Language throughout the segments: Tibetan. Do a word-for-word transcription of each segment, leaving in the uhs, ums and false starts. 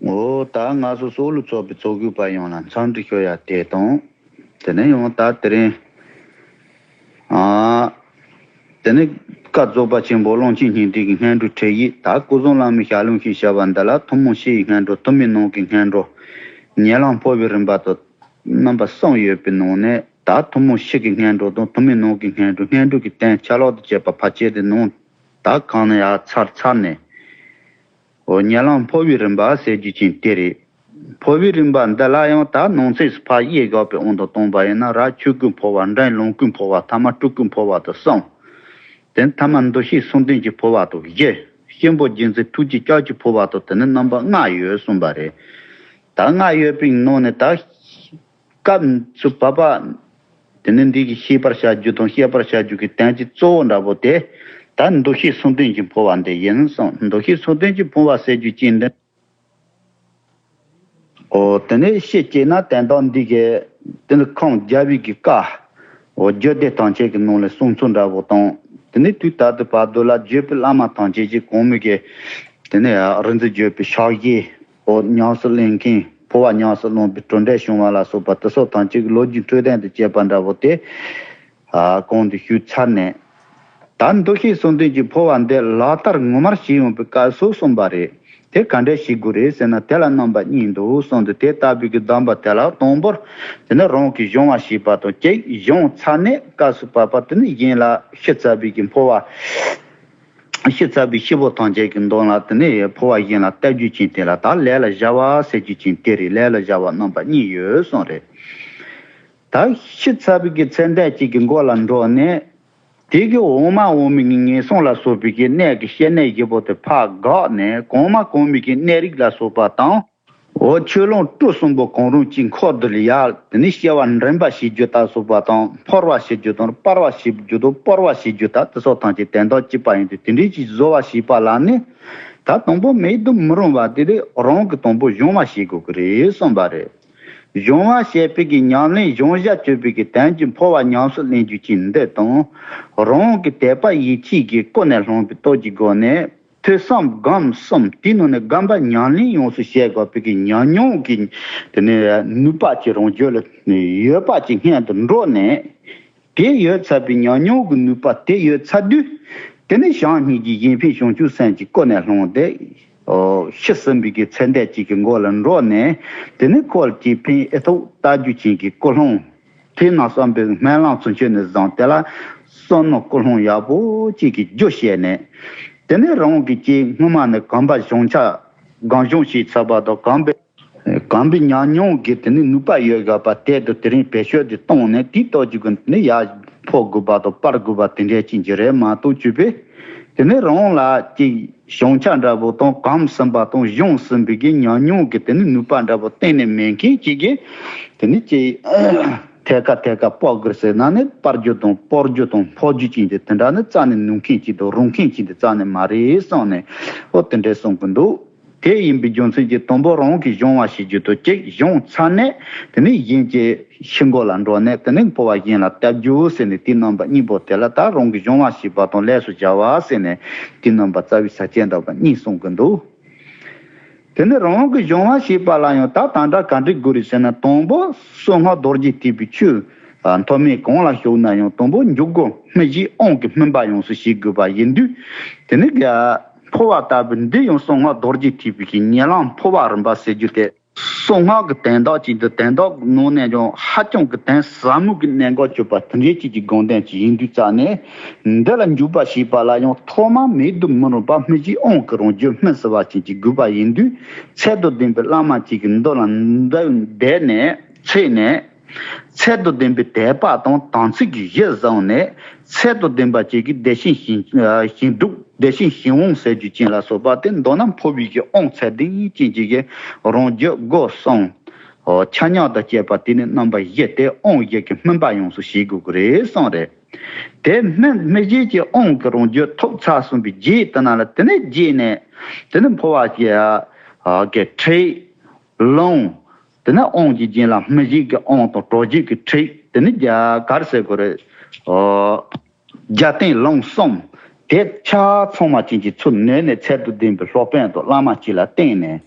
འོ་ད་ང་ཚོ་སོག་ལུ་ཚོགས་པའི་ཚོགས་དགོས་པ་ཡོངས་ལ་འཚམས་འདྲི་ཞུ་ཡ་དེ་དང་། དེ་ནས་ཡང་ད་དེ་རིང་། ཨ། དེ་ནས་བཀའ་རྫོགས་པ་ཆེན་པོ་ཀློང་ཆེན་སྙིང་ཐིག་གི་སྔོན་འགྲོའི་ཁྲིད་ཡིག་ད་སྐུ་གསུམ་བླ་མའི་ཞལ་ལུང་ཞེས་བྱ་བ་འདི་ལ་ཐུན་མོང་སྤྱི་ཡི་སྔོན་འགྲོ། ཐུན་མིན་ནང་གི་སྔོན་འགྲོ། ཉེ་ལམ་འཕོ་བའི་རིམ་པ་དང་རྣམ་པ་གསུམ་ཡོད་པའི་ནང་ནས་ད་ཐུན་མོང་སྤྱི་གི་སྔོན་འགྲོ་དང་ཐུན་མིན་ནང་གི་སྔོན་འགྲོ། སྔོན་འགྲོ་གི་དོན་ཆ་ལག་དང་བཅས་པ་ཕལ་ཆེར་དེ་ནང་ད་གང་ན་ཡང་ཚར་ཚར་ནས། འོ་ཉེ་ལམ་འཕོ་བའི་རིམ་པ་ཟེར་རྒྱུ་ཅན་དེ་རེད། འཕོ་བའི་རིམ་པ་འདི་ལ་ཡང་ད་ནང་གསེས་སུ་ཕར་དབྱེ་དགོས་པའི་དབང་དུ་བཏང་པ་ཡིན་ན། རབ་ཆོས་སྐུའི་འཕོ་བ། འབྲིང་ལོངས་སྐུའི་འཕོ་བ། ཐ་མ་སྤྲུལ་སྐུའི་འཕོ་བ་དང་གསུམ། དེ་ཐ་མ་འདུ་ཤེས་གསུམ་ལྡན་གྱི་འཕོ་བ་དང་བཞི། གཤིན་པོ་རྗེ་བཙུན་ཐུགས་རྗེ་ལྕགས་ཀྱུའི་འཕོ་བ་དང་དེ་ནི་རྣམ་པ་ལྔ་ཡོད་གསུངས་པ་རེད། ད་ལྔ་ཡོད་པའི་ནང་ནས་ད། སྐབས་སུ་བབ་པ། དེ་ནི་འདི་གི་ཤེས་པར་བྱ་རྒྱུ་དང་བཤད་པར་བྱ་རྒྱུ་གི་དོན་གྱི་གཙོ་བོ་འདྲ་པོ་དེ། ད་འདུ་ཤེས་གསུམ་ལྡན་གྱི་འཕོ་བ་འདི་ཡིན་གསུངས། འདུ་ཤེས་གསུམ་ལྡན་གྱི་འཕོ་བ་ཟེར་རྒྱུ་ཅན་འདི། འོ་དེ་ནས་ཤེས་བྱས་ན་དོན་དག་འདི་གའི་དེ་ནི་ཁམས་རྒྱལ་བའི་གི་བཀའ། འོ་རྒྱུད་སྡེ་ཐམས་ཅད་ཀྱི་ནང་ལས་གསུངས་ཚུལ་འདྲ་པོ་དང་། དེ་ནི་དུས་ད་ལྟ་བར་དུ་ལ་བརྒྱུད་པའི་བླ་མ་ཐམས་ཅད་ཀྱིས་གོང་མའི་གི། དེ་ནས་རིག་འཛིན་བརྒྱུད་པའི་ཕྱག་བཞེས། འོ་ཉམས་སུ་ལེན་མཁན། འཕོ་བ་ཉམས་སུ་ལེན་པའི་གྲུབ་འབྲས་བྱུང་བ་ལ་སོགས་པ་དེ་སོགས་ཐམས་ཅད་ཀྱི་ལོ་རྒྱུས་འཕྲོད་བསྟེན་དུ་བྱས་པ་འདྲ་པོ་དེ། ཨ་གོང་དུ་ཞུས་ཚར་ནས། ད་འདུ་ཤེས་གསུམ་ལྡན་གྱི་འཕོ་བ་འདི་ལག་བསྟར་ངོ་མར་བྱེད་ཡོང་པའི་སྐབས་སུ་གསུངས་པ་རེད། དེ་ག་འདྲས་བྱེད་དགོས་རེད་ཟེར་ན། དེ་ལ་རྣམ་པ་གཉིས་འདུག་གསུངས་འདུག་དེ་ལྟ་བུའི་གི་གདམས་པ་དེ་ལ་དང་པོར། དེ་ནི་རང་གིས་སྦྱོང་བ་བྱས་པ་དང་གཅིག་སྦྱོང་ཚར་ནས་སྐབས་སུ་བབ་པ་དེ་ནི་གཞན་ལ་ཤི་ཚར་བའི་གི་འཕོ་བ། ཤི་ཚར་བའི་སྐྱེ་བོ་ཐམས་ཅད་ཀྱི་མདུན་ལ་དེ་ནས་འཕོ་བ་གཞན་ལ་བསྟབ་རྒྱུ་ཅན་དེ་ལ་ད་ལས་ལ་བྱ་བ་ཟེར་རྒྱུ་ཅན་དེ་རེད། ལས་ལ་བྱ་བ་རྣམ་པ་གཉིས་ཡོད་གསུངས་རེད། ད་ཤི་ཚར་བའི་གི་ཚེ་འདས་གཅིག་གི་མགོ་ལ་འགྲོ་ནས། དེ་གི་འོག་མ་འོག་མའི་གི་ངན་སོང་ལ་སོགས་པའི་གི་གནས་ཀྱི་སྐྱེ་གནས་བཞི་པོ་དེ་ཕར་འགག་ནས། གོང་མ་གོང་མའི་གི་གནས་རིགས་ལ་སོགས་པ་དང་། འོ་ཆོས་ལོངས་སྤྲུལ་གསུམ་པོ་གང་རུང་གཅིག་འཁོར་དུ་ལ་ཡར་དེ་ནས་སྐྱེ་བ་འདྲེན་པ་བྱེད་རྒྱུ་དང་སོགས་པ་དང་། འཕུར་བ་བྱེད་རྒྱུ་དང་སྤར་བ་བྱེད་རྒྱུ་དང་སྤོར་བ་བྱེད་རྒྱུ་དང་དེ་སོགས་ཐམས་ཅད་དོན་དག་གཅིག་པ་ཡིན་ཏེ། དེ་འདྲའི་ཅིག་བཟོ་བ་བྱས་པ་ལ་ནི། ད་དང་པོ་མེད་དུ་མི་རུང་བ་དེ་དེ་རང་གི་དང་པོ་སྦྱོང་བ་བྱེད་དགོས་ཀྱི་རེད་གསུངས་པ་རེད། སྦྱོང་བ་བྱས་པའི་གི་ཉམས་ལེན་སྦྱོང་བྱ་སྤྱོད་པའི་གི་དོན་གྱི་འཕོ་བ་ཉམས་སུ་ལེན་རྒྱུ་ཅན་འདི་དང་། རང་གི་དད་པ་ཡིད་ཆེས་ཀྱི་ཀུན་ནས་སློང་པའི་སྟོབས་ཀྱི་སྒོ་ནས། ཐོས་བསམ་སྒོམ་གསུམ་དེའི་ནང་ནས་སྒོམ་པ་ཉམས་ལེན་ཡོངས་སུ་བྱེད་དགོས་པའི་གི་ཉམས་མྱོང་གི་དེ་ནས་ནུས་པ་ཅིག་རང་རྒྱུད་ལ་ཡོད་པ་ཅིག་སྔོན་དུ་འགྲོ་ནས། དེ་ཡོད་ཚར་བའི་ཉམས་མྱོང་གི་ནུས་པ་དེ་ཡོད་ཚར་དུས། དེ་ནས་བྱམས་སྙིང་རྗེ་གཞན་ཕན་བྱང་ཆུབ་སེམས་ཀྱི་ཀུན་ནས་སློང་སྟེ། ཤི་ཟིན་པའི་གི་ཚེ་འདས་གཅིག་གི་མགོ་ལ་འགྲོ་ནས། དེ་ནས་ཁོ་ལ་ཅིག་ཕན་ཨེ་ཐོགས་ལྟ་རྒྱུ་ཅན་གྱི་ཀུན་སློང་། དེ་ན་བསམ་པའི་སྨོན་ལམ་ཚུན་ཆད་ནས་བཟུང་དེ་ལ་བསོད་ནམས་ཀུན་སློང་ཡག་པོ་གཅིག་གི་རྒྱུ་བཤད་ནས། དེ་ནས་རང་གི་ཅིག་སྔོན་མ་ནས་གོམས་པ་སྦྱོང་བྱ་གང་སྦྱོང་བྱས་ཚར་བ་དང་གོམས་པའི་གོམས་པའི་ཉམས་མྱོང་གི་དེ་ནི་ནུས་པ་ཡོད་དགོས་པ་དེ་དང་དེ་རིང་བེད་སྤྱོད་དུ་བཏང་ནས། དེའི་སྟོབས་ཀྱི་སྒོ་ནས་ཡར་འཕོ་དགོས་པ་དང་སྤར་དགོས་པ་དེ་འདྲའི་ཅན་གྱི་རེད་མ་གཏོགས་བཅུག་པས། དེ་ནི་རང་ལ་ཅིག་བྱང་ཆ་འདྲ་པོ་དང་གོམས་ཟིན་པ་དང་སྦྱོང་ཟིན་པའི་གི་ཉམས་མྱོང་གི་དེ་ནི་ནུས་པ་འདྲ་པོ་གཏན་ནས་མེད་མཁན་ཅིག་གིས་དེ་ནི་ཅིག་ཐད་ཀ་ཐད་ཀ་སྤར་དགོས་ཟེར་ན་ནི་སྤར་རྒྱུ་དང་སྤོར་རྒྱུ་དང་འཕོ་རྒྱུ་ཅན་དེ་དེ་འདྲ་ནི་རྩ་ནས་ནུས་མཁན་ཅིག་དང་རུང་མཁན་ཅིག་དེ་རྩ་ནས་མ་རེད་གསུངས་ནས། འོ་དེ་འདྲས་གསུང་གི་འདུག་དེ་ཡིན་པའི་རྒྱུ་མཚན་གྱིས་དང་པོ་རང་གིས་སྦྱོང་བ་བྱེད་རྒྱུ་དང་གཅིག་སྦྱོང་ཚར་ནས་དེ་ནས་གཞན་གྱི་ཤི་མགོ་ལ་འགྲོ་ནས་དེ་ནས་འཕོ་བ་གཞན་ལ་བཏབ་རྒྱུ་ཟེར་ནས། དེ་རྣམ་པ་གཉིས་པོ་དེ་ལ་ད་རང་གིས་སྦྱོང་བ་བྱེད་པ་དང་ལས་སུ་བྱ་བ་ཟེར་ནས་དེ་རྣམ་པ་རྩ་བའི་ས་བཅད་འདྲ་བ་གཉིས་གསུང་གི་འདུག་དེ་ནས་རང་གིས་སྦྱོང་བ་བྱེད་པ་ལ་ཡང་ད་དང་འདྲ་ག་འདྲ་དགོས་རེད་ཟེར་ན། དང་པོ་གསང་སྔགས་རྡོ་རྗེ་ཐེག་པའི་ཆོས་མཐོ་དམན་གང་ལ་ཞུགས་ན་ཡང་དང་པོ་འཇུག་སྒོ་སྨིན་བྱེད་དབང་གི་སྨིན་པ་ཡོངས་སུ་ཤེས་དགོས་པ་ཡིན་དུས། དེ་ནི་འཕོ་བ་ལྟ་བུ་འདི་ཡང་གསང་སྔགས་རྡོ་རྗེ་ཐེག་པའི་གི་ཉེ་ལམ་འཕོ་བ་རིམ་པ་ཟེར་རྒྱུ་དེ། གསང་སྔགས་ཀྱི་དོན་དག་ཅིག་འདི་དོན་དག་ནང་ནས་ཀྱང་ཧ་ཅང་གི་དོན་ཟབ་མོ་གི་གནད་འགག་གཅོད་པ་དེ་འདྲའི་ཅིག་གི་དགོངས་དོན་ཅིག་ཡིན་དུས་རྩ་ནས། འདི་ལ་འཇུག་པ་བྱེད་པ་ལ་ཡང་ཐོག་མ་མེད་དུ་མི་རུང་བ་སྨིན་བྱེད་དབང་གི་རང་རྒྱུད་སྨིན་ཟེར་བ་ཅན་ཅིག་དགོས་པ་ཡིན་དུས། ཚད་དང་ལྡན་པའི་བླ་མ་ཅིག་གི་མདུན་ལ་འདི་བསྡད་ནས་ཚེས་ནས། ཚད་དང་ལྡན་པའི་དད་པ་དང་དམ་ཚིག་གི་གཞི་བཟུང་ནས། ཚད་དང་ལྡན་པ་ཅིག་གིས་བདེ་ཆེན་ཞིང་ཞིང་སྡུག་བདེ་ཆེན་ཞིང་དབང་ཟེར་རྒྱུ་ཅན་ལ་སོགས་པ་དེ་མདོར་ན་འཕོ་བའི་གི་དབང་ཚད་ལྡན་ཅན་ཅིག་གི་རང་རྒྱུད་སྒོ་གསུམ། ཆ་མཉམ་དང་བཅས་པ་དེ་ནི་རྣམ་པ་བཞི་སྟེ་དབང་བཞི་གི་སྨིན་པ་ཡོངས་སུ་ཤེས་དགོས་ཀྱི་རེད་གསུངས་རེད། དེ་སྨིན་སྨིན་བྱེད་ཀྱི་དབང་གི་རང་རྒྱུད་ཐོབ་ཚར་སོང་བའི་རྗེས་དེ་ན་ལ་དེ་ནས་རྗེས་ནས་དེ་ནི་འཕོ་བ་གི་ཁྲིད། ལུང་། དེ་ནས་དབང་གི་རྒྱན་ལ་སྨིན་བྱེད་ཀྱི་དབང་དང་གྲོལ་བྱེད་ཀྱི་ཁྲིད། དེ་ནི་རྒྱ་གར་ཟེར་དགོས་རེད། ཨོ། རྒྱ་སྟེང་ལུང་གསུམ། དེ་ཆ་ཚང་མ་ཅན་གྱི་ཚུལ་ནོས་ནས་ཚད་དང་ལྡན་པའི་སློབ་དཔོན་དང་བླ་མ་ཅིག་ལ་བསྟེན་ནས།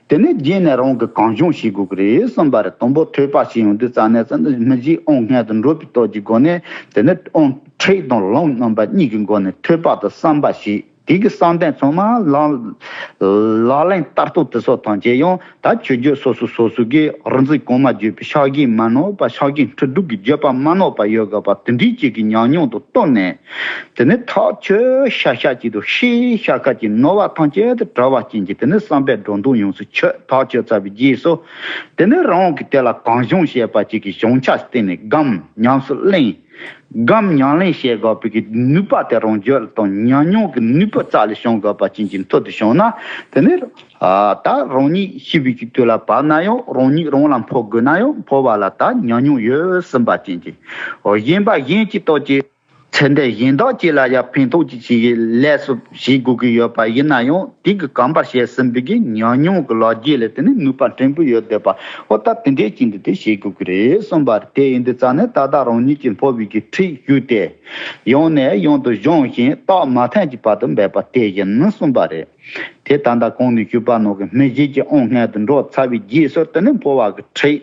དེ་ནས་རྗེས་ནས་རང་གིས་གང་བྱུང་བྱེད་དགོས་ཀྱི་རེད་གསུངས་པ་རེད། དང་པོ་ཐོས་པ་བྱས་ཡོང་དུས་ཙམ་ནས་ཙམ་ནས་མི་གཞན་དབང་སྔོན་དུ་འགྲོ་བའི་སྟོབས་ཀྱི་སྒོ་ནས། དེ་ནས་དབང་ཁྲིད་དང་ལམ་རྣམ་པ་གཉིས་ཀྱི་སྒོ་ནས་ཐོས་པ་དང་བསམ་པ་བྱས། དེ་གི་བསམ་གཏན་ཚང་མ་ལག་ལག་ལེན་བསྟར་སྟངས་དེ་ཚོ་ཐམས་ཅད་ཡང་ད་ཆོས་བརྒྱུད་སོ་སོ་སོ་སོ་གིས་རིག་འཛིན་གོང་མ་བརྒྱུད་པའི་ཕྱག་རྒྱའི་མ་ནོར་བ། ཕྱག་རྒྱའི་ཁྲིད་སྒྲུབ་ཀྱི་བརྒྱུད་པ་མ་ནོར་བ་ཡོད་དགོས་པ་དེ་འདྲའི་ཅིག་གི་ཉམས་མྱོང་དང་བསྟུན་ནས། དེ་ནས་ཐག་ཆོད་ཤ་ཤ་གཅིག་ཏུ་ཤེས་ཤ་ཤ་གཅིག་ནོར་བ་ཐམས་ཅད་དུ་བྲལ་བ་ཅན་གྱི་དེ་ནས་བསམ་པའི་སྒྲོ་འདོགས་ཡོངས་སུ་ཆོད། ཐག་ཆོད་ཚར་བའི་རྗེས་སུ། དེ་ནས་རང་གིས་དེ་ལ་གང་བྱུང་བྱས་པ་ཅིག་གི་བྱང་ཆ་བསྟེན་ནས་སྒོམ་ཉམས་སུ་ལེན། སྒོམ་ཉམས་ལེན་བྱེད་དགོས་པའི་གི་ནུས་པ་དེ་རང་རྒྱུད་དང་ཉམས་མྱོང་གི་ནུས་པ་རྩ་ལས་བྱུང་དགོས་པ་ཅན་གྱི་མཐུ་དེ་བྱུང་ན། དེ་ནས་ཨ་ད་རང་ཉིད་ཤི་བའི་གི་དུས་ལ་བབ་ན་ཡང་རང་ཉིད་རང་ལ་འཕོ་དགོས་ན་ཡང་འཕོ་བ་ལ་ད་ཉམས་མྱོང་ཡོད་ཟིན་པ་ཅན་གྱི། གཞན་པ་གཞན་གྱི་སྟོབས་ཀྱིས་ཚེ་འདས་གཞན་དག་ཅིག་ལ་ཡང་ཕན་ཐོགས་ཅིག་བྱེད་ཀྱི་ལས་སུ་བྱེད་དགོས་ཀྱི་ཡོད་པ་ཡིན་ན་ཡང་། དེ་གི་གོམས་པར་བྱས་ཟིན་པའི་གི་ཉམས་མྱོང་གི་ལོ་རྒྱུས་ལས་དེ་ནི་ནུས་པ་ཕྲན་བུ་ཡོད་བསྡད་པ། འོ་ད་དེ་འདྲའི་ཅིག་འདི་དེ་བྱེད་དགོས་ཀྱི་རེད་གསུངས་པ་རེད། དེ་ཡིན་དུས་ཙམ་ནས་ད་ལྟ་རང་ཉིད་ཀྱིས་འཕོ་བའི་གི་ཁྲིད་ཞུས་ཏེ། ཡང་ནས་ཡང་དུ་སྦྱོང་ཞིང་རྟགས་མ་ཐོན་གྱི་བར་དུ་འབད་པ་དེ་ཡིན་གསུངས་པ་རེད། དེ་ད་ལྟ་གོང་ནས་ཞུས་པ་ནང་གི་སྨིན་བྱེད་ཀྱི་དབང་སྔོན་དུ་འགྲོ་ཚར་བའི་རྗེས་སུ་དེ་ནི་འཕོ་བ་གི་ཁྲིད།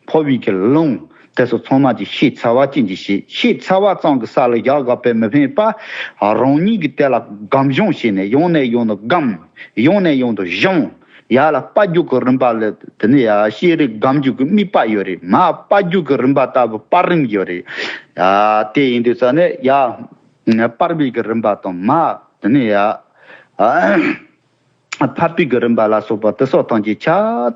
འཕོ་བའི་གི་ལམ། དེ་ཚོ་ཚང་མ་གྱིས་ཤེས་ཚར་བ་ཅན་གྱི་ཤེས། ཤེས་ཚར་བ་ཙམ་གྱི་ས་ལ་བཞག་དགོས་པས་མི་ཕན་པ། རང་ཉིད་ཀྱིས་དེ་ལ་སྒོམ་སྦྱོང་བྱས་ནས་ཡང་ནས་ཡང་དུ་སྒོམ། ཡང་ནས་ཡང་དུ་སྦྱོང་། ཡར་ལ་སྤར་རྒྱུ་གི་རིམ་པ་ལ་དེ་ནི་ཡ་ཤེས་རིག་སྒོམ་རྒྱུ་གི་དམིགས་པ་ཡོད་རེད། མར་སྤར་རྒྱུ་གི་རིམ་པ་ལྟ་བུ་སྤར་རིམ་ཡོད་རེད། ཡ་དེ་ཡིན་དུས་ཙམ་ནས་ཡ་སྤར་བའི་གི་རིམ་པ་དང་མར་དེ་ནི་ཡ། འཕར་བའི་གི་རིམ་པ་ལ་སོགས་པ་དེ་སོགས་ཐམས་ཅད་ཆ་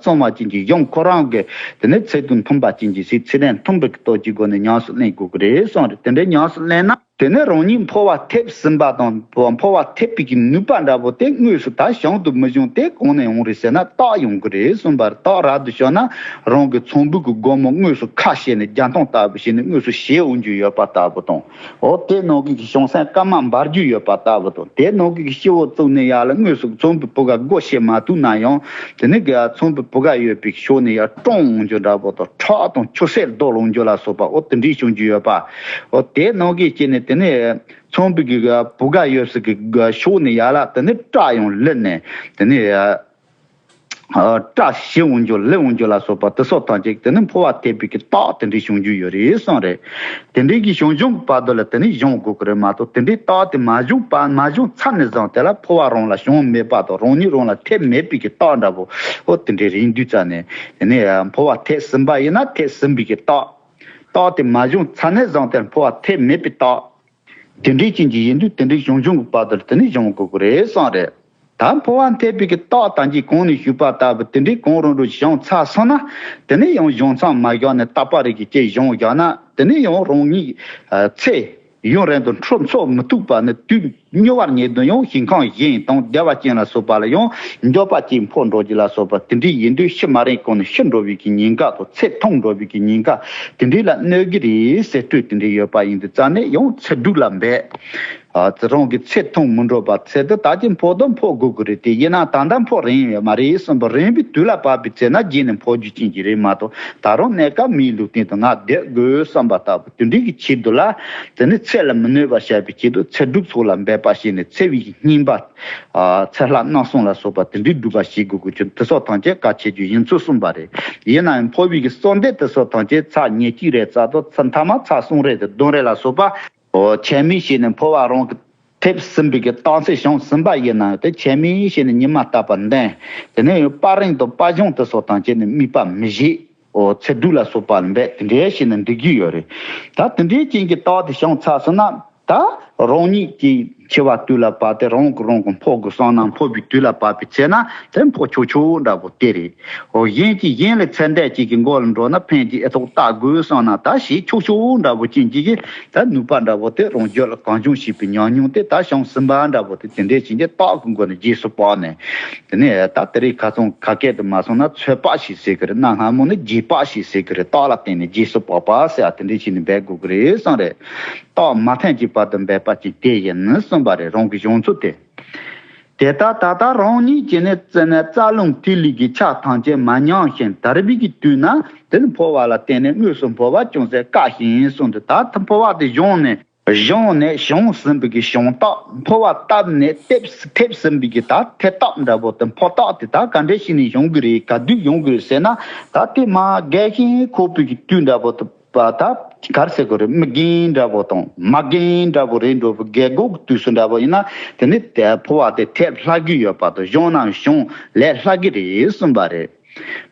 ཚང་བ་ཅན་གྱི་གཞུང་ཁོ་རང་གི་དེ་ནས་ཚད་དང་མཐུན་པ་ཅན་གྱི་ཚིག་ཚད་ལྡན་མཐུན་པའི་གི་སྟོབས་ཀྱི་སྒོ་ནས་ཉམས་སུ་ལེན་དགོས་ཀྱི་རེད་གསུངས་རེད། དེ་འདྲའི་ཉམས་སུ་ལེན་ན་དེ་ནས་རང་ཉིད་འཕོ་བ་ཐེབས་ཟིན་པ་དང་། འཕོ་བ་ཐེབས་པའི་གི་ནུས་པ་འདྲ་པོ་དེ་དངོས་སུ་ད་བྱང་དུ་མི་འབྱུང་སྟེ་གང་ནས་འོང་རེད་ཟེར་ན་རྟགས་ཡོང་གི་རེད་གསུངས་པ་རེད། རྟགས་རབ་ཏུ་བྱུང་ན་རང་གི་ཚངས་བུག་གི་སྒོ་མོ་དངོས་སུ་ཁ་ཕྱེ་ནས་རྒྱ་མཐོང་ལྟ་བུ་བྱས་ནས་དངོས་སུ་ཕྱེ་འོང་རྒྱུ་ཡོད་པ་ལྟ་བུ་དང་། འོ་དེ་ནང་གི་བྱང་སེམས་དཀར་དམར་འབར་རྒྱུ་ཡོད་པ་ལྟ་བུ་དང་། དེ་ནང་གི་སྤྱི་བོ་བཙུགས་ནས་ཡར་ལ་དངོས་སུ་ཚངས་པའི་བུ་ག་སྒོ་ཕྱེ་མ་ཐུབ་ན་ཡང་། དེ་ནས་གི་ཚངས་པའི་བུ་ག་ཡོད་པའི་ཕྱོགས་ནས་ཡར་ཀྲོང་འོང་རྒྱུ་འདྲ་པོ་དང་། ཁྲག་དང་ཆུ་སེར་ལྡོག་འོང་རྒྱུ་ལ་སོགས་པ། འོ་དེ་འདྲའི་བྱུང་རྒྱུ་ཡོད་པ། འོ་དེ་ནང་གི་སྐྱེས་ནས་དེ་ནས་ཚངས་པའི་གི་བུ་ག་ཡོད་སའི་གི་ཕྱོགས་ནས་ཡར་ལ་དེ་ནས་སྐྲ་ཡང་ལུད་ནས་དེ་ནས། སྐྲ་ཞིག་འོང་རྒྱུ་ལི་འོང་རྒྱུ་ལ་སོགས་པ་དེ་སོགས་ཐམས་ཅད་དེ་ནི་འཕོ་བ་ཐེབས་པའི་གི་རྟགས་དེ་འདྲའི་བྱུང་རྒྱུ་ཡོད་རེད་གསུངས་རེད། དེ་འདྲའི་གི་བྱུང་བྱུང་གི་བར་དུ་ལ་དེ་ནི་སྦྱོང་དགོས་ཀྱི་རེད་མ་གཏོགས། དེ་འདྲའི་རྟགས་དེ་མ་བྱུང་བ་མ་བྱུང་ཚར་ནས་བཟུང་དེ་ལ་འཕོ་བ་རང་ལ་བྱུང་མེད་པ་དང་། རང་ཉིད་རང་ལ་ཐེབས་མེད་པའི་གི་རྟགས་འདྲ་པོ། འོ་དེ་འདྲའི་རེད་དུས་ཙ་ནས་དེ་ནི་འཕོ་བ་ཐེབས་ཟིན་པ་ཡིན་ན་ཐེབས་ཟིན་པའི་གི་རྟགས། རྟགས་དེ་མ་བྱུང་ཚར་ནས་བཟུང་དེ་འཕོ་བ་ཐེབས་མེད་པའི་རྟགས། དེ་འདྲའི་རྐྱེན་གྱིས་ཡིན་དུས་དེ་འདྲའི་བྱུང་བྱུང་གི་བར་དུ་དེ་ནི་སྦྱོང་དགོས་ཀྱི་རེད་གསུངས་རེད། ད་འཕོ་བ་ཐེབས་པའི་གི་རྟགས་དང་གཅིག་གོང་ནས་ཞུས་པ་ལྟ་བུ་དེ་འདྲའི་གང་རུང་རུང་བྱུང་ཚར་སོང་ན། དེ་ནས་ཡང་གཞུང་མཚམས་མ་བཞག་ནས་རྟག་པ་རིག་གི་ཅིག་སྦྱོང་བཞག་ན། དེ་ནས་ཡང་རང་ཉིད་ཚེ་ཡུན་རིང་དུ་འཁྲུག་འཚོགས་མི་ཐུབ་པ་ནི་དུས་མྱུར་བར་ཉིད་དུ་ཡང་ཞིང་ཁམས་གཞན་དང་བདེ་བ་ཅན་ལ་སོགས་པ་ལ་ཡང་འགྱོད་པ་ཅིག་འཕོ་འགྲོ་རྒྱུ་ལ་སོགས་པ་དེ་འདྲའི་ཡིན་དུས་ཤི་མ་རན་གོང་ནས་ཤི་འགྲོ་བའི་གི་ཉེན་ཁ་དང་། ཚེ་ཐུང་འགྲོ་བའི་གི་ཉེན་ཁ་དེ་འདྲའི་ལ་གནོད་ཀྱི་རེད་ཟེར་སྤྲོས་དེ་འདྲའི་ཡོད་པ་ཡིན་དུས་ཙ་ནས་ཡང་ཚེ་སྒྲུབ་ལ་འབད། ཨ་ཚེ་རང་གི་ཚེ་ཐུང་མི་འགྲོ་བ་ཚེ་འདི་ད་ཅི་འཕོ་དང་འཕོ་དགོས་ཀྱི་རེད། དེ་ཡིན་ན་ད་ལྟ་འཕོ་རན་ཡོད་མ་རེད་གསུངས་པ་རན་པའི་དུས་ལ་བབ་པའི་ཚེ་ན་རྗེས་ནས་འཕོ་རྒྱུ་ཅན་གྱི་རེད་མ་གཏོགས། ད་རུང་གནས་སྐབས་མིའི་ལུས་རྟེན་དུ་ང་བསྡད་དགོས་བསམ་པ་ལྟ་བུ་དེ་འདྲའི་གི་ཆེད་དུ་ལ། དེ་ནི་ཚེ་ལ་མི་གནོད་པར་བྱ་བའི་ཆེད་དུ་ཚེ་སྒྲུབ་སོགས་ལ་འབད་པ་བྱས་ནས་ཚེ་བའི་བསྙེན་པ། ཨ་ཚེ་ལྷ་རྣམ་གསུམ་ལ་སོགས་པ་དེ་འདྲའི་སྒྲུབ་པ་བྱེད་དགོས་ཀྱི་ཆེད་དུ་དེ་སོགས་ཐམས་ཅད་གལ་ཆེ་རྒྱུ་ཡིན་ཚུལ་གསུངས་པ་རེད། ཡིན་ནའང་འཕོ་བའི་གི་གསོལ་འདེབས་དེ་སོགས་ཐམས་ཅད་ཚར་ཉེར་གཅིག་རེ་ཚར་དང་། ཚར་མཐའ་མ་ཚར་གསུམ་རེ་དང་བདུན་རེ་ལ་སོགས་པ། འོ་ཆད་མེད་བྱས་ནས་འཕོ་བ་རང་གི་ཐེབས་ཟིན་པའི་གི་རྟགས་མཚན་བྱུང་ཟིན་པ་ཡིན་ན་ཡང་། དེ་ཆད་མེད་བྱས་ནས་ཉི་མ་རྟག་པར་འདོན། དེ་ནས་པར་རིང་དང་པར་གཞུང་དེ་སོགས་དང་བཅས་ནས་དམིགས་པ་མི་བཞེས། འོ་ཚེ་སྒྲུབ་ལ་སོགས་པ་ལ་འབད་དེ་འདྲའི་བྱས་ནས་འགྲིག་གི་ཡོད་རེད། ད་དེ་འདྲའི་རྐྱེན་གྱིས་རྟགས་དེ་བྱུང་ཚར་སོང་ན། ད་རང་ཉིད་ཀྱིས་འཆི་བ་དུས་ལ་བབ་སྟེ་རང་གིས་རང་གི་འཕོ་དགོས་བསམ་ན་འཕོ་བའི་དུས་ལ་བབ་པའི་ཚེ་ན་དེ་འཕོ་ཆོག་ཆོག་འདྲ་པོ་དེ་རེད། འོ་གཞན་གྱིས་གཞན་ལས་ཚེ་འདས་ཅིག་གི་མགོ་ལ་འགྲོ་ན་ཕན་གྱི་ཨེ་ཐོག་བལྟ་དགོས་བསམ་ན་ད་བྱེད་ཆོག་ཆོག་འདྲ་པོ་ཅན་གྱི་གི་ད་ནུས་པ་འདྲ་པོ་དེ་རང་རྒྱུད་ལ་གང་བྱུང་བྱས་པའི་ཉམས་མྱོང་དེ་ད་བྱུང་ཟིན་པ་འདྲ་པོ་དེ་དེ་འདྲའི་ཕྱིན་ཆད་རྟགས་ཀྱི་སྒོ་ནས་རྗེས་སུ་དཔག་ནས། དེ་ནས་ད་དེ་རིང་ཁ་སང་ཁ་སྐད་དུ་མ་སོང་ན་ཚོད་དཔག་ཞིག་ཟེར་གི་རེད། གནའ་སྔ་མོ་ནི་རྗེས་དཔག་ཞིག་ཟེར་གི་རེད། རྟགས་ལ་བརྟེན་ནས་རྗེས་སུ་དཔག་པ་ཟེར་ཡ་དེ་འདྲའི་ཕྱིན་ནས་འབད་དགོས་གི་རེད་བསམ་རེད། རྟགས་མ་ཐོན་གྱི་བར་དུ་འབད་པ་ཅིག་དེ་ཡིན་གསུངས་པ་རེད། རང་གི་བྱུང་ཚུལ་དེ། དེ་ལྟར་ད་ལྟ་རང་ཉིད་ཀྱིས་ནི་རྩ་ནས་རྩ་རླུང་ཐིག་ལེ་གི་ཆ་ཐམས་ཅད་མ་ཉམས་ཤིང་དར་བའི་གི་དུས་ན། དེ་ནི་འཕོ་བ་ལ་བརྟེན་ནས་དངོས་སུ་འཕོ་བ་ཅུང་ཟད་དཀའ་ཞིང་གསུངས་ཏེ། ད་ལྟ་འཕོ་བ་དེ་བྱུང་ནས་ གཞུང་ནས་བྱུང་ཟིན་པའི་གི་བྱུང་རྟགས། འཕོ་བ་བཏབ་ནས་ཐེབས་ཐེབས་ཟིན་པའི་གི་ད་ཐེབས་རྟགས་འདྲ་པོ་དེ། འཕོ་རྟགས་དེ་ད་ག་འདྲ་ཞིག་ནས་བྱུང་གི་རེད། ག་དུས་བྱུང་གི་རེད་ཟེར་ན། ད་དེ་མ་རྒས་ཤིང་འཁོགས་པའི་གི་དུས་འདྲ་པོ་དེ། པ་ད་ག་རེ་ཟེར་དགོས་རེད། མི་རྒན་འདྲ་པོ་དང་མ་རྒན་འདྲ་པོ་རེད་འགྲོ་བའི་རྒས་འཁོགས་དུས་སུ་འདྲ་པོ་ཡིན་ན། དེ་ནི་དེ་འཕོ་བ་དེ་ཐེབས་སླ་གི་ཡོད་པ་དང་། བྱུང་ན་བྱུང་ལས་སླ་གི་རེད་གསུངས་པ་རེད།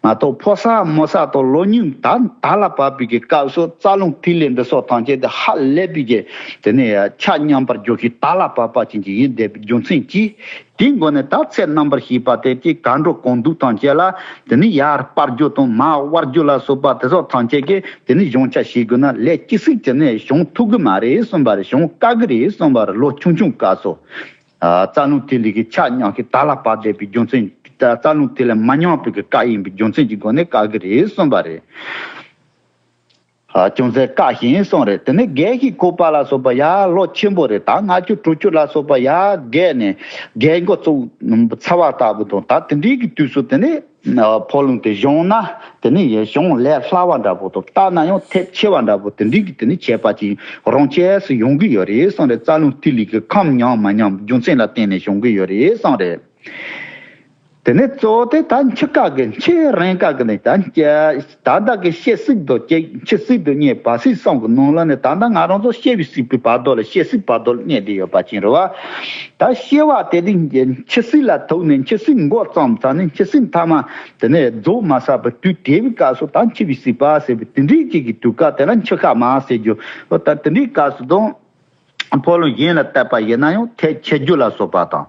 མ་གཏོགས་འཕོ་ས་རྨོ་ས་དང་ལོ་ཉུང་ད་ད་ལ་བབས་པའི་གི་སྐབས་སུ་རྩ་རླུང་ཐིག་ལེ་འདི་སོགས་ཐམས་ཅད་དེ་ཧ་ལས་པའི་གི་དེ་ནི་ཆ་མཉམ་པར་འགྱུར་ཞིང་ད་ལ་བབས་པ་ཅན་གྱི་ཡིན་བསྡད་པའི་རྒྱུ་མཚན་གྱིས། དེའི་སྒོ་ནས་ད་ཚེ་རྣམ་པར་ཤེས་པ་དེ་གི་གང་འགྲོ་གང་འདུག་ཐམས་ཅད་ལ་དེ་ནི་ཡར་སྤར་རྒྱུ་དང་མར་དབར་རྒྱུ་ལ་སོགས་པ་དེ་སོགས་ཐམས་ཅད་ཀྱིས་དེ་ནི་གཞུང་ཆ་ཤེས་དགོས་ན། ལས་ཅི་ཞིག་དེ་ནི་བྱུང་ཐུབ་གི་མ་རེད་གསུངས་པ་རེད། བྱུང་དཀའ་གི་རེད་གསུངས་པ་རེད། ལོ་ཆུང་ཆུང་སྐབས་སུ། ཨ། རྩ་རླུང་ཐིག་ལེ་གི་ཆ་མཉམ་ཞིང་ད་ལ་བབས་བསྡད་པའི་རྒྱུ་མཚན། རྩ་རླུང་ཐིག་ལེ་མ་མཉམ་པའི་གི་སྐབས་ཡིན་པའི་རྒྱུ་མཚན་གྱི་སྒོ་ནས་དཀའ་གི་རེད་གསུངས་པ་རེད། ཨ། ཅུང་ཟད་དཀའ་ཞིང་གསུངས་རེད། དེ་ནས་རྒས་ཤིང་འཁོགས་པ་ལ་སོགས་པ་ཡར་ལོ་ཆེན་པོ་རེད། ད་ལྔ་བཅུ་དྲུག་ཅུ་ལ་སོགས་པ་ཡར་རྒས་ནས་རྒས་འཁོགས་ཚུགས་ཚར་བ་ལྟ་བུ་དང་། ད་དེ་འདྲའི་གི་དུས་སུ་དེ་ནས་འཕོ་ལུང་དེ་བྱུང་ན། དེ་ནས་ཡང་བྱུང་ལས་སླ་བ་འདྲ་པོ་དང་། བཏབ་ན་ཡང་ཐེབས་ཆེ་བ་འདྲ་པོ་དེ་འདྲའི་གི་དེ་ནས་ཁྱད་པར་ཅན་རང་ཆས་སུ་ཡོང་གི་ཡོད་རེད་གསུངས་རེད། རྩ་རླུང་ཐིག་ལེ་གི་ཁམས་མཉམ་མ་མཉམ་རྒྱུ་མཚན་ལ་བརྟེན་ནས་བྱུང་གི་ཡོད་རེད་གསུངས་རེད། དེ་ནས་གཙོ་བོ་དེ་ད་འཆི་ཁ་གི། འཆི་རན་ཁ་གི་ནི་ད་ད་ལྟ་གི་སྐྱེ་སྲིད་དུ་སྐྱེ། འཆི་སྲིད་དུ་གནས། བབས་སྲིད་གསུམ་གི་ནང་ལ་ནི་ད་ལྟ་ང་རང་ཚོ་སྐྱེ་བའི་སྲིད་པའི་བར་དོ་ལ། སྐྱེ་སྲིད་བར་དོ་ལ་གནས་བསྡད་ཡོད་པ་ཅན་རེད་བ། ད་སྐྱེ་བ་དེ་ནི་འཆི་སྲིད་ལ་ཐུག་ནས་འཆི་སྲིད་འགོ་བརྩམས་ཚར་ནས་འཆི་སྲིད་མཐའ་མ་དེ་ནས་རྫོགས་མ་ཚར་བའི་དུས་དེ་བའི་སྐབས་སུ་ད་འཆི་བའི་སྲིད་པ་ཟེར་བའི་དེ་འདྲའི་ཅིག་གི་དུས་སྐབས་དེ་ལ་འཆི་ཁ་མ་ཟེར་རྒྱུ། ད་དེ་འདྲའི་སྐབས་སུ་དང་། འཕོ་ལུང་གཞན་ལ་བལྟས་པ་ཡིན་ན་ཡང་ཐེབས་ཆེ་རྒྱུ་ལ་སོགས་པ་དང་།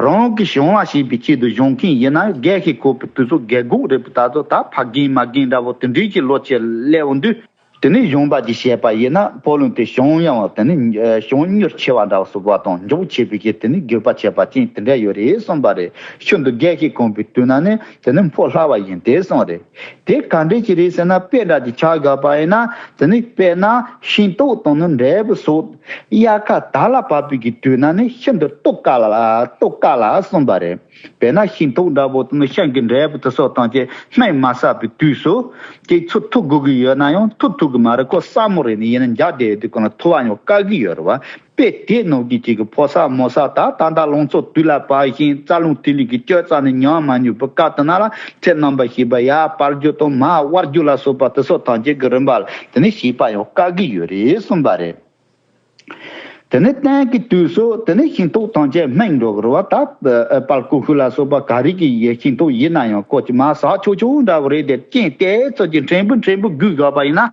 རང་གིས་བྱུང་བ་ཤེས་པའི་ཆེད་དུ་བྱུང་མཁན་ཡིན་ན་ཡང་། རྒས་ཤིང་འཁོགས་པའི་དུས་སུ་རྒས་འཁོགས་རེད་པ། ད་ཚོ་ད་ཕ་རྒན་མ་རྒན་འདྲ་པོ་དེ་འདྲའི་གི་ལོ་ཆེ་སླེབས་འོང་དུས། དེ་ནས་བྱུང་བ་གྱི་བཤད་པ་ཡིན་ན། འཕོ་ལུང་དེ་བྱུང་ཡང་དེ་ནི་བྱུང་མྱུར་ཆེ་བ་འདྲ་པོ་སོགས་པ་དང་། མགྱོགས་ཆེ་བའི་གི་དེ་ནི་དགོས་པ་ཁྱད་པར་ཅན་དེ་འདྲ་ཡོད་རེད་གསུངས་པ་རེད། ཤིན་ཏུ་རྒས་ཤིང་འཁོགས་པའི་དུས་ན་ནི་དེ་ནི་འཕོ་སླ་བ་ཡིན་ཏེ་གསུངས་རེད། དེ་ག་འདྲ་ཞིག་རེད་ཟེར་ན། དཔེ་འདྲ་ཅིག་ཆ་བཞག་པ་ཡིན་ན། དེ་ནི་དཔེར་ན་ཤིང་ཏོག་དང་ནི་འབྲས་བུ་སོགས་དབྱར་ཁ་ད་ལ་བབས་པའི་གི་དུས་ན་ནི་ཤིན་ཏུ་བཏུག་དཀའ་ལ། བཏུག་དཀའ་ལ་གསུངས་པ་རེད། དཔེར་ན་ཤིང་ཏོག་འདྲ་པོ་དང་ནི་ཤིང་གི་འབྲས་བུ་དེ་སོགས་ཐམས་ཅད་སྨིན་མ་ཚར་བའི་དུས་སུ། དེ་ཚུར་འཐུ་དགོས་ཀྱི་ཡོད་ན་ཡང་འཐུ་ཐུབ་ཀྱི་མ་རེད། ཁོ་སྲབ་མོ་རེད་ནི་ཡིན་ན། འཇག་བསྡད་དུས་གང་ལ་འཐུ་བ་ཡང་དཀའ་གི་ཡོད་རེད་བ། དཔེ་དེ་ནང་བཞིན་ཅིག་གི་འཕོ་ས་རྨོ་ས། ད་ད་ལྟ་ལང་ཚོ་དུས་ལ་བབས་ཤིང་རྩ་རླུང་ཐིག་ལེ་གི་སྤྱོད་རྩ་ནི་ཉམས་མ་མྱོང་བའི་སྐབས་དེ་ན་ལ། ཚེ་རྣམ་པར་ཤེས་པ་ཡར་སྤར་རྒྱུ་དང་མར་དབར་རྒྱུ་ལ་སོགས་པ་དེ་སོགས་ཐམས་ཅད་ཀྱི་རིམ་པ་ལ་དེ་ནི་ཤེས་པ་ཡང་དཀའ་གི་ཡོད་རེད་གསུངས་པ་རེད། དེ་ནི་སྟེང་གི་དུས་སུ་དེ་ནི་ཤིང་ཏོག་ཐམས་ཅད་སྨིན་འགྲོ་གི་རེད་བ། ད་དཔལ་ཀུ་ཤུ་ལ་སོགས་པ་ག་རེ་གི་ཡི་ཤིང་ཏོག་ཡིན་ན་ཡང་། ཁོ་ཅིག་མར་ཟག་ཆོག་ཆོག་འདྲ་བོ་རེད་དེ། རྐྱེན་དེ་ཚོ་ཅིག་ཕྲན་བུ་ཕྲན་བུ་བརྒྱུད་བཞག་པ་ཡིན་ན།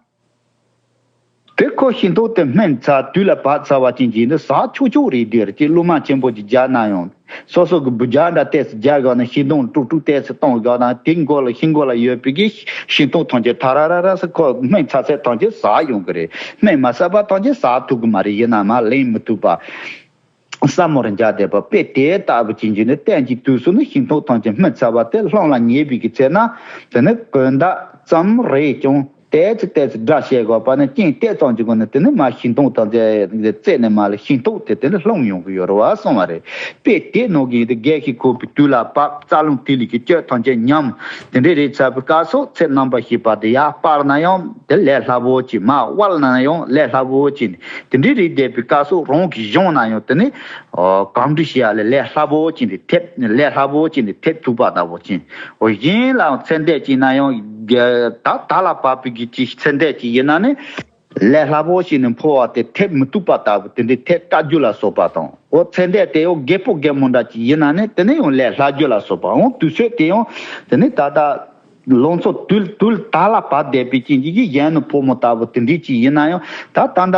དེ་ཁོ་ཤིང་ཏོག་དེ་སྨིན་ཚར། དུས་ལ་བབས་ཚར་བ་ཅན་གྱི་ཡིན་དུས་ཟག་ཆོག་ཆོག་རེད་དེ། ཅིག་གླུ་མ་ཆེན་པོ་ཅིག་རྒྱག་ན་ཡང་། སོ་སོ་གི་འབུ་རྒྱག་འདྲ་ཏོག་ཙམ་རྒྱག་དགོས་ན། ཤིང་སྡོང་དཀྲུག་དཀྲུག་ཏོག་ཙམ་གཏོང་དགོས་ན། དེའི་མགོ་ལ་ཤིང་མགོ་ལ་ཡོད་པའི་གི་ཤིང་ཏོག་ཐམས་ཅད་ཐ་ར་ར་ར་ཟེར་ཁོ་སྨིན་ཚར་ཚད་ཐམས་ཅད་ཟག་ཡོང་གི་རེད། སྨིན་མ་ཚར་བ་ཐམས་ཅད་ཟག་ཐུབ་གི་མ་རེད། ཡིན་ན་མར་ལེན་མི་ཐུབ་པ། སྲབ་མོར་འཇགས་བསྡད་པ། དཔེ་དེ་ལྟ་བུ་ཅན་གྱི་ནི་སྟེང་གི་དུས་སུ་ནི་ཤིང་ཏོག་ཐམས་ཅད་སྨིན་ཚར་བ་དེ་རླུང་ལ་ཉེ་བའི་གི་ཚེ་ན། དེ་ནི་གོས་འདབ་ཙམ་རེ་ཀྱང་ཏོག་ཙམ་ཏོག་ཙམ་འདྲ་བྱེད་དགོས་པ་ནི། རྐྱེན་ཏོག་ཙམ་གྱི་སྒོ་ནས་དེ་ནི་མར་ཤིང་སྡོང་ཐམས་ཅད་རྩད་ནས་མར་ལ་ཤིང་ཏོག་དེ་དེ་ནི་ལྷུང་ཡོང་གི་ཡོད་རེད་བ་གསུངས་པ་རེད། དཔེ་དེ་ནང་བཞིན་དུ་རྒས་ཤིང་འཁོགས་པའི་དུས་ལ་བབས། རྩ་རླུང་ཐིག་ལེ་གི་སྤྱོད་ཐམས་ཅད་ཉམས། དེ་འདྲའི་རེད་ཚར་བའི་སྐབས་སུ་ཚེ་རྣམ་པར་ཤེས་པ་དེ་ཡར་སྤར་ན་ཡང་དེ་ལས་སླ་པོ་ཅིག་མར་དབར་ན་ཡང་ལས་སླ་པོ་ཅིག་དེ་འདྲའི་རེད་བསྡད་པའི་སྐབས་སུ་རང་གིས་བྱུང་ན་ཡང་དེ་ནི། ཨོ། གང་འདྲ་ཞིག་ཡ་ལས་ལས་སླ་པོ་ཅན་དེ་ཐེབས། ལས་སླ་པོ་ཅན་དེ་ཐེབས་ཐུབ་པ་ལྟ་བུ་ཅན། ཨོ། གཞན་ལ་ཚད་འདས་ཅིག་ན་ཡང་། ད་ད་ལ་བབས་པའི་གི་ཅིག་ཚད་འདས་ཅིག་ཡིན་ན་ནི། ལས་སླ་པོ་ཅན་ནི་འཕོ་བ་དེ་ཐེབས་མི་ཐུབ་པ་ལྟ་བུ་དེ་འདྲའི་ཐེབས་དཀའ་རྒྱུ་ལ་སོགས་པ་དང་། ཨོ། ཚད་འདས་དེ་ཡང་རྒད་པོ་རྒད་མོ་འདྲ་ཅིག་ཡིན་ན་ནི་དེ་ནི་ཡང་ལས་སླ་རྒྱུ་ལ་སོགས་པ། ཨོ། དུས་ཚོད་དེ་ཡང་དེ་ནི་ད་ལྟ། ལང་ཚོ་དུས་དུས་ད་ལ་བབས་བསྡད་པའི་རྐྱེན་གྱིས་གཞོན་ནུ་ཕོ་མོ་ལྟ་བུ་དེ་འདྲའི་ཅིག་ཡིན་ན་ཡང་། ད་ད་ལྟ་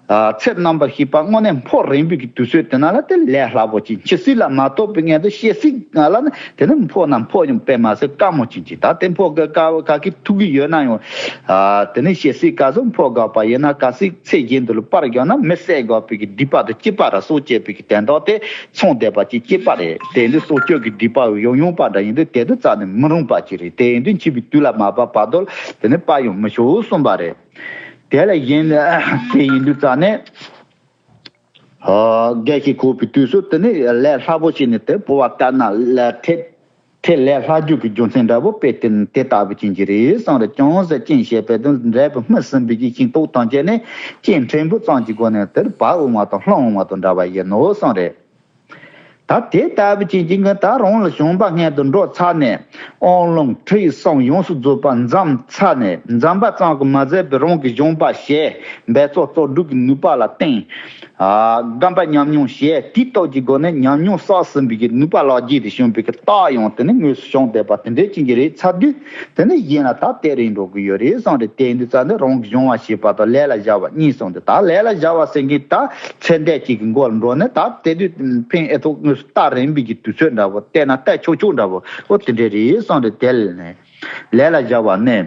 ཨ་ཚེ་རྣམ་པར་ཤེས་པ་དངོས་གནས་འཕོ་རན་པའི་གི་དུས་ཚོད་དེ་ན་ལ་དེ་ལས་སླ་པོ་ཅིག་འཆི་སྲིད་ལ་མ་ཐུག་པའི་སྔོན་དུ་སྐྱེ་སྲིད་ལ་ནི་དེ་ནི་འཕོ་ན་འཕོ་ཡང་དཔེ་མ་སྲིད་དཀའ་མོ་ཅན་ཅིག་ད་དེ་འཕོ་དཀའ་བ་ག་གི་ཐུག་གི་ཡོད་ན་ཡང་། ཨ་དེ་ནི་སྐྱེ་སྲིད་སྐབས་སུ་འཕོ་དགོས་པ་ཡིན་ན། གལ་སྲིད་ཚེ་གཞན་དུ་ལ་སྤར་དགོས་ན་མི་བསད་དགོས་པའི་གི་སྡིག་པ་དང་བཅས་པ་ར་སྲོག་བཅད་པའི་གི་དོན་དག་དེ། ཚང་བསྡད་པ་ཅིག་སྐྱེས་པ་རེད། དེ་འདི་སྲོག་གཅོད་ཀྱི་སྡིག་པ་ཡང་ཡང་པ་འདྲ་ཡིན་དུས་དེ་དུ་རྩ་ནས་མི་རུང་པ་ཅིག་རེད། དེ་ཡིན་དུས་འཆི་བའི་དུས་ལ་མ་བབས་བར་དུ་དེ་ནི་སྤར་ཡང་མི་ཆོག་གསུངས་པ་རེད། དེ་ལ་གཞན་དེ་ཡིན་དུས་རྩ་ནས། ཨ་རྒས་ཤིང་འཁོགས་པའི་དུས་སུ་དེ་ནི་ལས་སླ་པོ་ཞིག་ནི་དེ་འཕོ་བ་བཏབ་ན་ལས་ཐེབས། དེ་ལས་ལྷག་རྒྱུ་གི་རྒྱུ་མཚན་འདྲ་བོ་དཔེ་དེ་དེ་ལྟ་བུ་ཅན་གྱི་རེད་གསུངས་རེད། ཅུང་ཟད་རྐྱེན་བྱས་པས་དོན་འབྲས་བུ་སྨིན་ཟིན་པའི་གི་ཤིང་ཏོག་ཐམས་ཅད་ནི་རྐྱེན་ཕྲན་བུ་ཙམ་གྱི་སྒོ་ནས་དེར་བག་འོང་བ་དང་ལྷུང་འོང་བ་དང་འདྲ་བ་ཡིན་ནོ་གསུངས་རེད། ད་དེ་ལྟ་བུ་ཅན་གྱི་ངས་ད་རང་ལ་བྱུང་བ་སྔོན་དུ་འགྲོ་ཚར་ནས་དབང་ལུང་ཁྲིད་གསུམ་ཡོངས་སུ་རྫོགས་པ་འཛོམས་ཚར་ནས་འཛོམས་པ་ཙམ་གྱིས་མ་ཟད་པའི་རང་གི་སྦྱོང་བ་བྱས་འབད་རྩོལ་རྩོལ་སྒྲུབ་ཀྱི་ནུས་པ་ལ་བརྟེན། ཨ་སྒོམ་པ་ཉམས་མྱོང་བྱས་དེའི་སྟོབས་ཀྱི་སྒོ་ནས་ཉམས་མྱོང་བསགས་ཟིན་པའི་གི་ནུས་པ་ལ་རྒྱས་ཏེ་བྱུང་བའི་གི་རྟགས་ཡང་དེ་ནི་དངོས་སུ་བྱུང་བསྡད་པ་དེ་འདྲའི་ཅན་གྱི་རེད་ཚར་དུས། དེ་ནི་གཞན་ལ་ད་སྟེར་རིན་འགྲོ་གི་ཡོད་རེད་གསུངས་ཏེ། དེ་ཡིན་དུས་ཙང་ནི་རང་གི་སྦྱོང་བ་བྱེད་པ་དང་ལས་ལ་བཞག་པ་གཉིས་གསུངས་ཏེ། ད་ལས་ལ་བཞག་པ་ཟེར་མཁན་ད་ཚེ་འདས་གཅིག་གི་མགོ་ལ་འགྲོ་ནས་ད་དེ་དུས་ཕན་ཨེ་ཐོག་དངོས་སུ་སྟེར་རིན་པའི་གི་དུས་ཚོད་འདྲ་བོ་བལྟས་ན་སྟེར་ཆོག་ཆོག་འདྲ་བོ་ཨོ་དེ་འདྲ་རེད་གསུངས་ཏེ། དེ་ལ་ནི་ལས་ལ་བཞག་པ་ནི་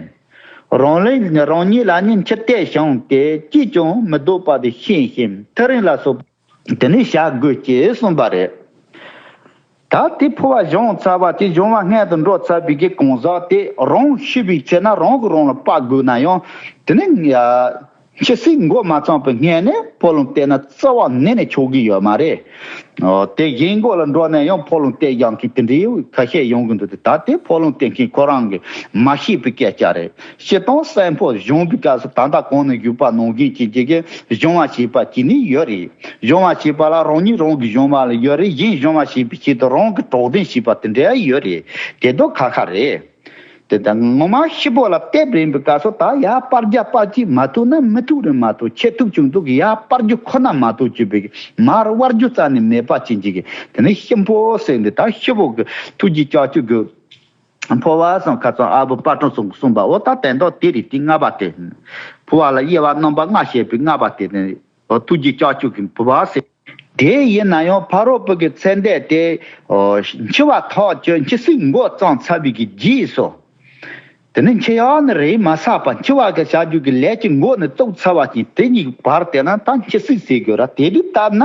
རང་ལས་རང་ཉིད་ལ་ནི་འཆི་ལྟས་བྱུང་སྟེ་ཅིས་ཀྱང་མི་ལྡོག་པ་དེ་ཤེས་ཤིང་ཐག་རིང་ལ་སོགས་དེ་ནི་བྱ་དགོས་ཀྱི་གསུངས་པ་རེད། ད་དེ་འཕོ་བ་བྱུང་ཚར་བ་དེ་སྦྱོང་བ་སྔོན་དུ་འགྲོ་ཚར་བའི་གི་གང་ཟག་དེ་རང་ཤི་བའི་ཚེ་ན་རང་གིས་རང་ལ་དཔའ་དགོས་ན་ཡང་དེ་ནི་འཆི་སྲིད་མགོ་མ་བརྩམས་པའི་སྔོན་ནས་འཕོ་ལུང་བསྟན་ན་རྩ་བ་ནས་ནས་ཆོག་གི་ཡོད་མ་རེད། ཨོ་དེ་གཞན་མགོ་ལ་འགྲོ་ན་ཡང་འཕོ་ལུང་བསྟན་ཡང་གི་དེ་འདྲའི་ཁ་ཤས་ཡོང་གི་འདུག་ད་དེ་འཕོ་ལུང་བསྟན་མཁན་ཁོ་རང་གིས་མ་ཤེས་པའི་སྐད་ཆ་རེད། སྤྱིར་བཏང་སྲིན་པོ་གཞོན་པའི་སྐབས་སུ་ད་ལྟ་གོང་ནས་བརྗོད་པ་ནང་བཞིན་གྱི་གཅིག་གི་སྦྱོང་བ་བྱེད་པ་གཅིག་ནི་ཡོད་རེད། སྦྱོང་བ་བྱེད་པ་ལ་རང་ཉིད་རང་གི་སྦྱོང་བ་ལ་ཡོད་རེད། གཞན་སྦྱོང་བ་བྱེད་པའི་ཆེད་དུ་རང་གི་གྲོགས་དན་བྱེད་པ་དེ་འདྲ་ཡོད་རེད། དེ་དོ་ཁ་ཁ་རེད། དེ་ལྟར་ངོ་མ་ཤི་བོ་ལ་བལྟས་པ་ཡིན་པའི་སྐབས་སུ་ད་ཡར་སྤར་རྒྱ་སྤར་གྱིས་མ་ཐུག་ན་མི་ཐུག་རེད་མ་གཏོགས་ཆེ་ཐུབ་ཆུང་ཐུབ་ཀྱི་ཡར་སྤར་རྒྱུ་ཁོ་ན་མ་གཏོགས་བཅུག་པའི་མར་དབར་རྒྱུ་རྩ་ནས་མེད་པ་ཅན་གཅིག་གི་དེ་ནི་ཤི་འཕོ་ཟེར་འདི་ད་ཤི་བོ་གི་ཐུགས་རྗེ་ལྕགས་ཀྱུ་གི་འཕོ་བ་སོང་ཁ་ཚང་ཨ་བུ་དཔལ་སྤྲུལ་ཚོ་གསུངས་པ་འོ་ད་དོན་དག་དེ་རེད། དེ་ལྔ་པ་དེ་འཕོ་བ་ལ་དབྱེ་བ་རྣམ་པ་ལྔ་བཤད་པའི་ལྔ་པ་དེ་ནི་ཐུགས་རྗེ་ལྕགས་ཀྱུ་གི་འཕོ་བ་ཟེར། དེ་ཡིན་ན་ཡང་ཕ་རོལ་པོ་གི་ཚེ་འདས་དེ་འཆི་བ་ཐག་ཆོད་འཆི་སྲིད་མགོ་བརྩམས་ཚར་བའི་གི་རྗེས་སུ། དེ་ནི་འཆི་ཡག་ནི་རེད་མ་བསགས་པ་འཆི་བ་གི་བྱ་རྒྱུ་གི་ལས་ཀྱི་མགོ་ནི་བཙུགས་ཚར་བ་ཅིག་དེ་གཉིས་ཀྱི་བར་དེ་ན་ད་འཆི་སྲིད་ཟེར་དགོས་ར། དེ་དུས་ལྟར་ན།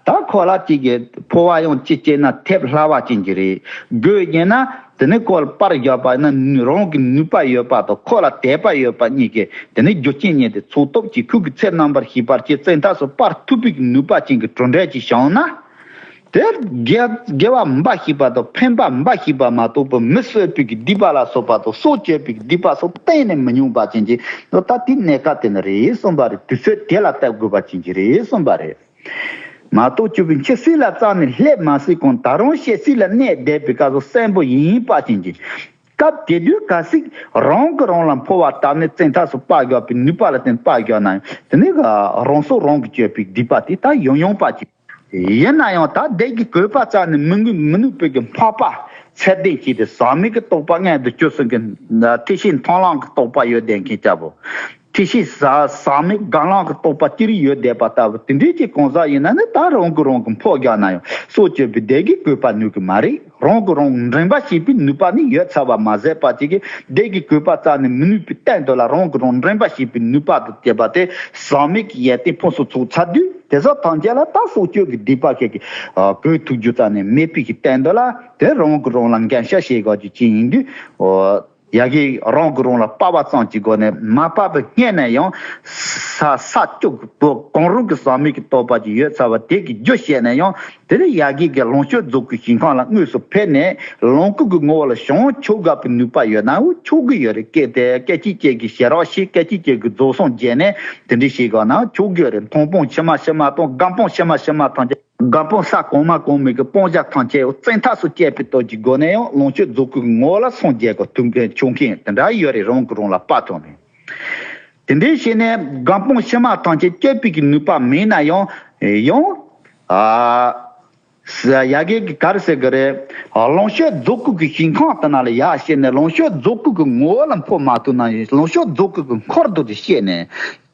ད་ཁོ་ལ་གཅིག་གི་འཕོ་བ་ཡང་གཅིག་བྱས་ན་ཐེབས་སླ་བ་ཅན་གྱི་རེད། དགོས་ཉེ་ན་དེ་ནི་ཁོ་ལ་པར་བཞག་པ་ན་རང་གི་ནུས་པ་ཡོད་པ་དང་ཁོ་ལ་དད་པ་ཡོད་པ་གཉིས་ཀྱིས་དེ་ནི་རྒྱུ་རྐྱེན་ཉེ་སྟེ་ཚོགས་སྟོབས་ཀྱིས་ཁོ་གི་ཚེ་རྣམ་པར་ཤེས་པར་བྱེད་བཙན་ཐབས་སུ་པར་ཐུབ་པའི་ནུས་པ་ཅན་གྱི་གྲུབ་འབྲས་ཅིག་བྱུང་ན། དེ་དགེ་དགེ་བ་འབའ་ཞིག་པ་དང་ཕན་པ་འབའ་ཞིག་པ་མ་གཏོགས་པའི་མི་གསོད་པའི་སྡིག་པ་ལ་སོགས་པ་དང་སྲོག་གཅོད་པའི་སྡིག་པ་སོགས་གཏན་ནས་མི་མྱོང་པ་ཅན་གྱི་ད་དེ་གནད་ཀ་དེ་ནི་རེད་གསུངས་པ་རེད། དུས་ཚོད་དེ་ལ་བལྟ་དགོས་པ་ཅན་གྱི་རེད་གསུངས་པ་རེད། མ་གཏོགས་གཅིག་པུ་འཆི་སྲིད་ལ་རྩ་ནས་སླེབས་མ་སྲིད་གོང་ད་རུང་སྐྱེ་སྲིད་ལ་གནས་བསྡད་པའི་སྐབས་སུ་གསོན་པོ་ཡིན་པ་ཅན་གྱི་སྐབས་དེ་དུས་གལ་སྲིད་རང་གིས་རང་ལ་འཕོ་བ་བཏབ་ནས་བཙན་ཐབས་སུ་པར་བཞག་པའི་ནུས་པ་ལ་བརྟེན་པར་བཞག་ན་ཡང་དེ་ནི་རང་སྲོག་རང་གིས་གཅོད་པའི་སྡིག་པ་དེ་ད་ཡོང་ཡོང་པ་ཅིག་ཡིན་ན་ཡང་ད་བདེ་སྐྱིད་གོས་པ་རྩ་ནས་མི་ནུས་མི་ནུས་པའི་གི་འཕགས་པ་ཚད་ལྡན་ཅིག་དེ་ཟག་མེད་ཀྱི་རྟོགས་པ་མངོན་དུ་གྱུར་སོང་གི་ཐེག་ཆེན་མཐོང་ལམ་གྱི་རྟོགས་པ་ཡོད་བསྡད་མཁན་ལྟ་བུ། ཐེག་ཆེན་ཟག་ཟག་མེད་སྒོམ་ལམ་གྱི་རྟོགས་པ་ཅི་རིགས་ཡོད་བསྡད་པ་ལྟ་བུ་དེ་འདྲའི་ཅིག་གང་ཟག་ཡིན་ན་ནི་ད་རང་གིས་རང་གི་འཕོ་རྒྱག་ན་ཡང་སྲོག་གཅོད་པའི་བདེ་སྐྱིད་གོས་པ་ནུས་ཀྱི་མ་རེད། རང་གིས་རང་འདྲེན་པ་བྱེད་པའི་ནུས་པ་ནི་ཡོད་ཚར་བ་མ་ཟད་པ་ཅིག་གིས་བདེ་སྐྱིད་གོས་པ་རྩ་ནས་མི་ནུས་པའི་སྟེང་དུ་ལ་རང་གིས་རང་འདྲེན་པ་བྱེད་པའི་ནུས་པ་དང་བཅས་པ་དེ་ཟག་མེད་ཀྱི་ཡོན་ཏན་ཕུན་སུམ་ཚོགས་ཚར་དུས་དེ་ཟག་ཐམས་ཅད་ལ་ད་སྲོག་གཅོད་ཀྱི་སྡིག་པ་ཁྱེད་ཀྱིས་གོས་ཐུབ་རྒྱུ་རྩ་ནས་མེད་པའི་གི་སྟེང་དུ་ལ་དེ་རང་གིས་རང་ལ་འགན་ཤ་བཞེས་དགོས་རྒྱུ་ཅིག་ཡིན་དུས། ཡ་གི་རང་གིས་རང་ལ་དཔའ་བ་ཙམ་གྱི་སྒོ་ནས་མ་དཔའ་བའི་སྔོན་ནས་ཡང་ས་ས་བཅུ་གི་བོད་གང་རུང་གི་ཟག་མེད་ཀྱི་རྟོགས་པ་ཅིག་ཡོད་ཚར་བ་དེ་གི་རྒྱུ་བཤད་ནས་ཡང་དེ་ནི་ཡ་གི་གི་ལོངས་སྤྱོད་རྫོགས་སྐུའི་ཞིང་ཁམས་ལ་དངོས་སུ་ཕེབས་ནས་ལོངས་སྐུ་གི་ངོ་བོ་ལ་བྱང་ཆུབ་དགའ་བའི་ནུས་པ་ཡོད་ནའང་ཆོག་གི་ཡོད་རེད། སྐད་དེ་སྐད་ཅིག་སྐད་ཀྱི་ཞལ་རག་ཤེས་སྐད་ཅིག་སྐད་ཀྱི་རྫོགས་སངས་རྒྱས་ནས་དེ་འདྲ་བྱེད་དགོས་ནའང་ཆོག་གི་ཡོད་རེད། མཐོང་སྤང་ཕྱི་མ་ཕྱི་མ་དང་སྒོམ་སྤང་ཕྱི་མ་ཕྱི་མ་ཐམས་ཅད། དགའ་སྤོང་ས་གོང་མ་གོང་མའི་གི་སྤོང་བྱ་ཐམས་ཅད་བཙན་ཐབས་སུ་བཅད་པའི་སྟོབས་ཀྱི་སྒོ་ནས་ཡང་ལོངས་སྤྱོད་རྫོགས་སྐུའི་ངོ་བོ་ལ་སངས་རྒྱས་དགོས་ཐུབ་མཁན་ཆོག་མཁན་དེ་འདྲ་ཡོད་རེད། རང་གིས་རང་ལ་དཔའ་ཐོབ་ནས། དེ་འདྲའི་བྱས་ནས་དགའ་སྤོང་ཕྱི་མ་ཐམས་ཅད་བཅད་པའི་གི་ནུས་པ་མེད་ན་ཡང་ཡང་ཨ་ཡ་གི་གི་ག་རེ་ཟེར་གི་རེད། ལོངས་སྤྱོད་རྫོགས་སྐུ་གི་ཞིང་ཁམས་དེ་ན་ལ་ཡར་བཤད་ནས་ལོངས་སྤྱོད་རྫོགས་སྐུ་གི་ངོ་བོ་ལ་འཕོ་མ་ཐུབ་ན་ཡང་ལོངས་སྤྱོད་རྫོགས་སྐུ་གི་འཁོར་དུ་དེ་བཤད་ནས།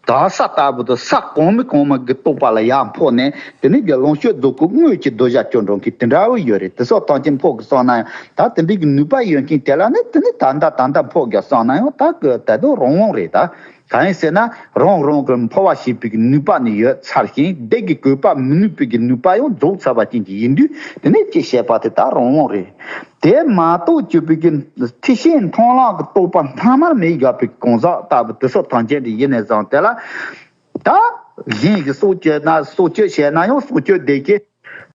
ད་ས་ལྟ་བུ་དང་ས་གོང་མའི་གོང་མ་གི་རྟོགས་པ་ལ་ཡར་འཕོ་ནས་དེ་ནས་ཀྱི་ལོངས་སྤྱོད་རྫོགས་སྐུ་དངོས་ཀྱི་གདུལ་བྱ་སྐྱོང་འགྲོ་མཁན་དེ་འདྲ་བོ་ཡོད་རེད། དེ་སོགས་ཐམས་ཅད་འཕོ་གི་སོང་ན་ཡང་ད་དེ་འདྲའི་གི་ནུས་པ་ཡོད་མཁན་དེ་ལ་ནི་དེ་ནི་ད་ལྟ་ད་ལྟ་འཕོ་གི་སོང་ན་ཡང་ད་གི་ད་དུང་རང་དབང་རེད། ད་གང་ཡིན་ཟེར་ན་རང་རང་གི་འཕོ་བ་བྱེད་པའི་གི་ནུས་པ་ནི་ཡོད་ཚར་ཞིང་བདེ་གི་གོས་པ་མི་ནུས་པའི་གི་ནུས་པ་ཡང་རྫོགས་ཚར་བ་ཅན་གྱི་ཡིན་དུས་དེ་ནི་ཅི་བྱེད་པ་དེ་ད་རང་དབང་རེད། དེ་མ་གཏོགས་གྱུར་པའི་གི་ཐེག་ཆེན་མཐོང་ལམ་གྱི་རྟོགས་པ་ཐ་མར་མེད་བཞག་པའི་གང་ཟག་ལྟ་བུ་དེ་སོགས་ཐམས་ཅད་དེ་ཡིན་ནས་བཟུང་དེ་ལ། ད་གཞན་གྱི་སྲོག་གཅོད་ན་སྲོག་གཅོད་བྱས་ན་ཡང་སྲོག་གཅོད་བདེ་སྐྱིད་